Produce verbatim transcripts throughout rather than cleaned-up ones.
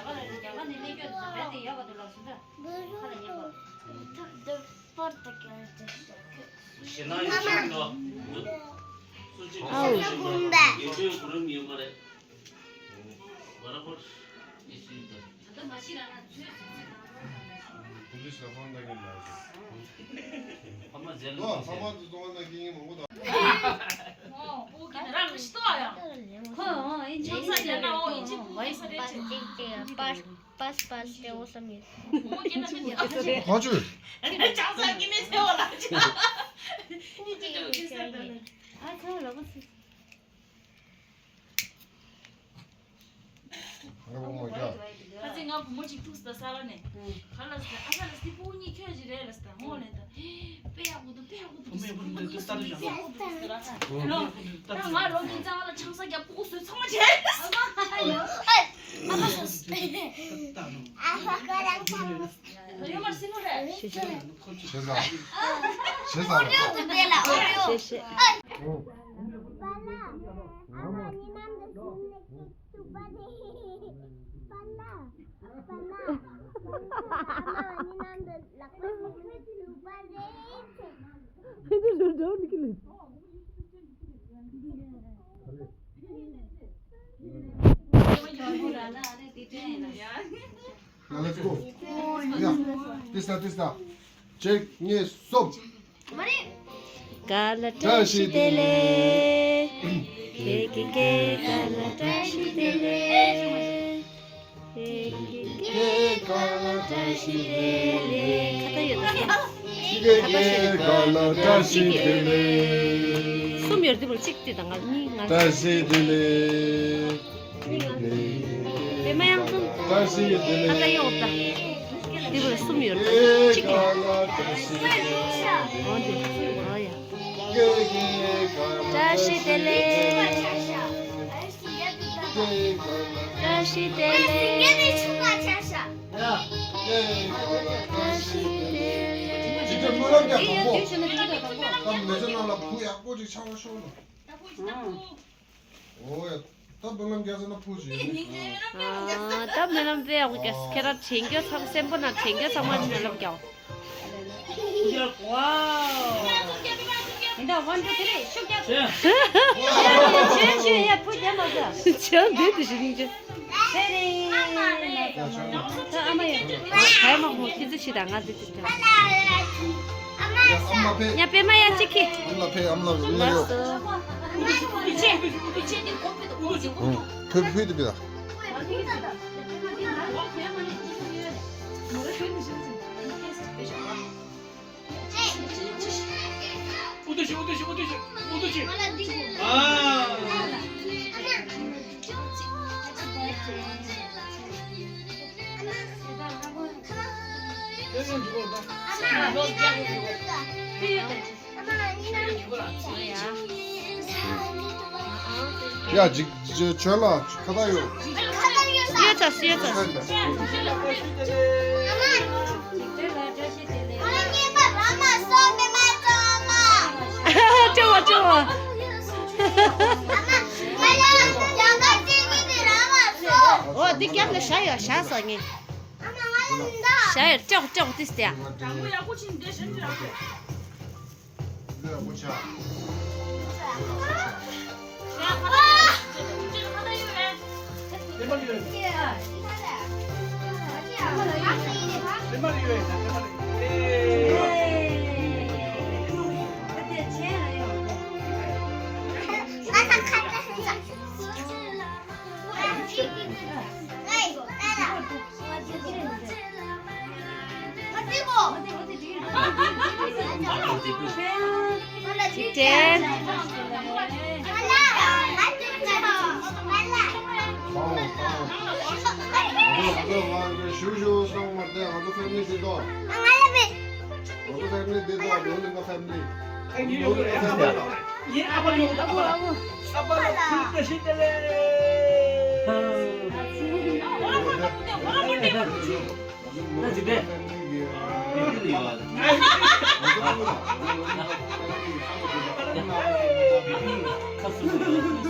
རྒྱ་གར་ལ་རྒྱ་གར་ནས་གནས་སྐྱོད་དུ་རེད་དེ་ཡག་པ་འདུག་ལགས་སོ་ད། ཁ་ལ་ཉན་པ། ཞེ་ན་ཡོད་ཤིང་ལོ། སུ་གཅིག་ཨའོ། སུ་གཅིག་ཡོད་པའི་གུ་རུམ་ཡོད་མ་རེད། བར་བར་ཨེ་སི་ད། ད་མ་ཤི་ར་ན་ཚོད་ཚོད་ཚོད་ད་ན་ད། པུ་ལིས་ལ་ཕོན་ད་གིན་ལ། ཕ་མ་ཟེར་ལ་ཕ་མ་དུ་གཏོང་ན་གིན་མང་པོ་ད། ཨོ་པོ་གི་ན་ར་ལ་ཤི་ཏོ་ཡ། ཁོ་ཨོ་ཨིན་ཇི་ཆང་ས་ཡ་ན་ཨོ་ཨིན་ཇི་པུ་ས་རེ་ཆེ། པ་པས་པས་དེ་འོ་བསམ་ཡོད། ཨོ་གི་ན་ཏི་ཡ། ཁ་ཆུ། ཆང་ས་གི་མེ་ཚེ་འོ་ལ་ཆ། ཨ་ཁ་ལ་གོ་སི། ང་བུ་མོ་རྒྱ། ཁ་ཚེ་ང་བུ་མོ་གཅིག་ཐུག་སྟེ་ས་ལ་ནས། ཁ་ལ་སྟེ་ཨ་ས་ལ་སྟེ་ཕྲུ་གུ་གཉིས་ཁྱོད་ཀྱི་རེད་ལ་སྟེ་ཧོ་ལེ་ད། དཔེ་ཡག་པོ་འདུག་དཔེ་ཡག་པོ་འདུག་ཕྲུ་གུ་གཉིས་ཁྱོད་ཀྱི་རེད་ལ་སྟེ། ད་ང་ལོ་གི་ཙང་ལ་ཆང་ས་རྒྱབ་ཕྲུ་གུ་བཟོས་ཚང་མ་བྱས། ཨ་ས་ས། ཨ་ས་ཁ་རང་ཚང་། ཡོད་མར་སྲིད་ནོ་རེད། ཤེས་ཤེས། ཤེས་ས། ཤེས་ས། ཨོ་རེད་དེ་ལ་ཨོ་རེད། ཤེས་ཤེས། པཱ་ལགས། ཨ་མ་ནི་ནང་དུ་སུན་ལེགས་ཀྱི་ཐུག་པ་རེད། པཱ་ལགས། པཱ་ལགས། ཨ་མ་ནི་ནང་དུ་ལག་པ་ཞིག་ཐུག་པ་རེད། ཕན་ཚུན་ལོ་འགྲོ་ནི་ཀི་ལེ། Now let's go. Yeah. ཏིས་ཏ་ཏིས་ཏ། གཅིག་གཉིས་གསུམ། ག་ལ་བཀྲ་ཤིས་བདེ་ལེགས། ཁྱེད་ཀྱི་སྐེ་ག་ལ་བཀྲ་ཤིས་བདེ་ལེགས། ཁྱེད་ཀྱི་སྐེ་ག་ལ་བཀྲ་ཤིས་བདེ་ལེགས། ཁ་ཏ་ཡོད་ད། ཁྱེད་ཀྱི་སྐེ་ག་ལ་བཀྲ་ཤིས་བདེ་ལེགས། གསུམ་ཡོད་དེ་བོ་གཅིག་དེ་དང་ང་གཉིས་ང་། བཀྲ་ཤིས་བདེ་ལེགས། པད་མ་ཡང་དུ། བཀྲ་ཤིས་བདེ་ལེགས། ཁ་ཁ་ཡོང་ད། དེ་བར་གསུམ་ཡོད་རེད། གཅིག་གིས། འོ་དེ། འོ་ཡ། བཀྲ་ཤིས་བདེ་ལེགས། བཀྲ་ཤིས་བདེ་ལེགས། བཀྲ་ཤིས་བདེ་ལེགས། ཅིག་ཅིག་སྨོན་ལམ་རྒྱག་དང་པོ། ད་མི་ཚེ་ནང་ལ་བུ་ཡག་པོ་ཅིག་ཆགས་པ་ཤོག་ལ། ཨོ་ཡ། ད་སྨོན་ལམ་རྒྱག་ཟེར་ན་ཕུ་ཞིག་ཡོད་ནི། ཨ། ད་སྨོན་ལམ་དཔེ་ཡག་པོ་རྒྱག་དེ་ར་དྲན་རྒྱུ་ཚང་སེམས་པོ་ན་དྲན་རྒྱུ་ཚང་མ་སྨོན་ལམ་རྒྱག་ཝའོ། ཡིན་ད་ཝན་ཊུ་ཐི་རི་ཤུགས་རྒྱག་ཞུ་ཞུ་ཡ་ཕུ་རྒྱག་མ་ཟ། ཅང་འདི་དུ་ཞུ་རིང་ཅུ། ཧེ་རེ། ད་ཨ་མ་ཡོད། ག་ཡ་མ་ཧོ་ཁྱི་ཚི་ཞིག་དང་ང་འདི་དུ་རྒྱག་ཨ་མ་ཕེ། ཉ་པེ་མ་ཡ་ཅི་ཁི། ཨ་མ་ཕེ་ཨ་མ་ལ་ལ་ཡོ། ཕེ་ཕེ་དུ་པེ་ད། ཡ་ཇི་ཇི་ཇི་ཁྱོད་ལ་ཁ་བརྡ་ཡོད། ཡོད་ཚ་ཡོད་ཚ། ཁ་བརྡ། སྤྲོ་བ་སྤྲོ་བ། འོ་འདི་རྒྱབ་ལ་བཞག་ཡོད་བཞག་སོང་ངས། བཞག་ཡོད་སྤྲོ་བ་སྤྲོ་བ་ཏིས་ཏེ། ཞུ་ཞུ་སོང་མ་བསྡད། ང་ཚོ་ཕེ་མི་ལི་འདི་དོ། ང་ཚོ་ཕེ་མི་ལི་འདི་དོ། ལོ་ལི་ང་ཕེ་མི་ལི། ལོ་ལི་ང་ཕེ་མི་ལི། ཡིན། ཨ་ཕ་ཡོང་། ཨ་ཕ་ལ། ཨ་ཕ་ལ་ཐུགས་རྗེ་ཆེ་ལེ། ད་ཅི་སྟེ། ཁ་སུ་ལ་ཡོད།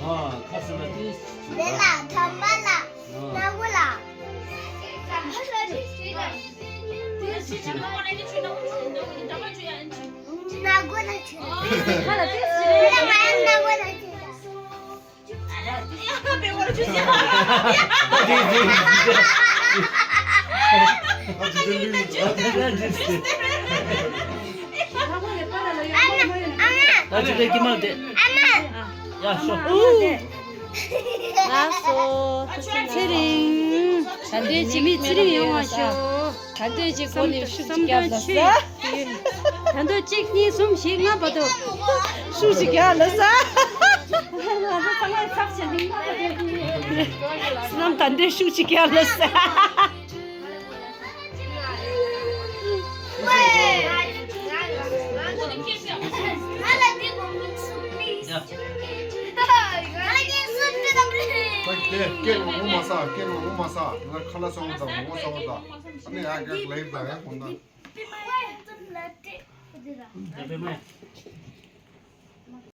ཨ་ཁ་སུ་ལ་ཏིས། དེ་ལ་དམ་པ་ལ། ཨ་ནག་པོ་ལ། ནག་པོ་ལ་ཆུ། ཁ་ལ་ཏིས། ཁ་ལ་ང་ཡང་ནག་པོ་ལ་ཆུ། ཨ་ཅི་རེད་ཀྱི་མ་དེ། ཡ་ཤོ། ལགས་སོ། ཚེ་རིང་། ད་ལྟའི་ཅི་མི་ཚེ་རིང་ཡོང་བ་ཤོག་ད་ལྟའི་ཅི་གོ་ནས་ཤུགས་ཅིག་བརྒྱབ་ལ་ས། ད་ལྟ་གཅིག་གཉིས་གསུམ་བཞི་ལྔ་བར་དུ་ཤུགས་ཅིག་རྒྱག་ལ་ས། ང་ཚོ་ཚང་མས་ཚབ་བྱེད་ནི་ལྔ་བར་དུ། བསོད་ནམས་ད་ལྟའི་ཤུགས་ཅིག་རྒྱག་ལ་ས། སྐད་ངོ་མ་ས། སྐད་ངོ་མ་ས། ང་ཁ་ལ་སོང་དང་ངོ་སོང་དང་། ཨ་ནི་ཡ་གེ་ལེབ་དང་ཡ་ཁོང་དང་། ཡ་པེ་མ།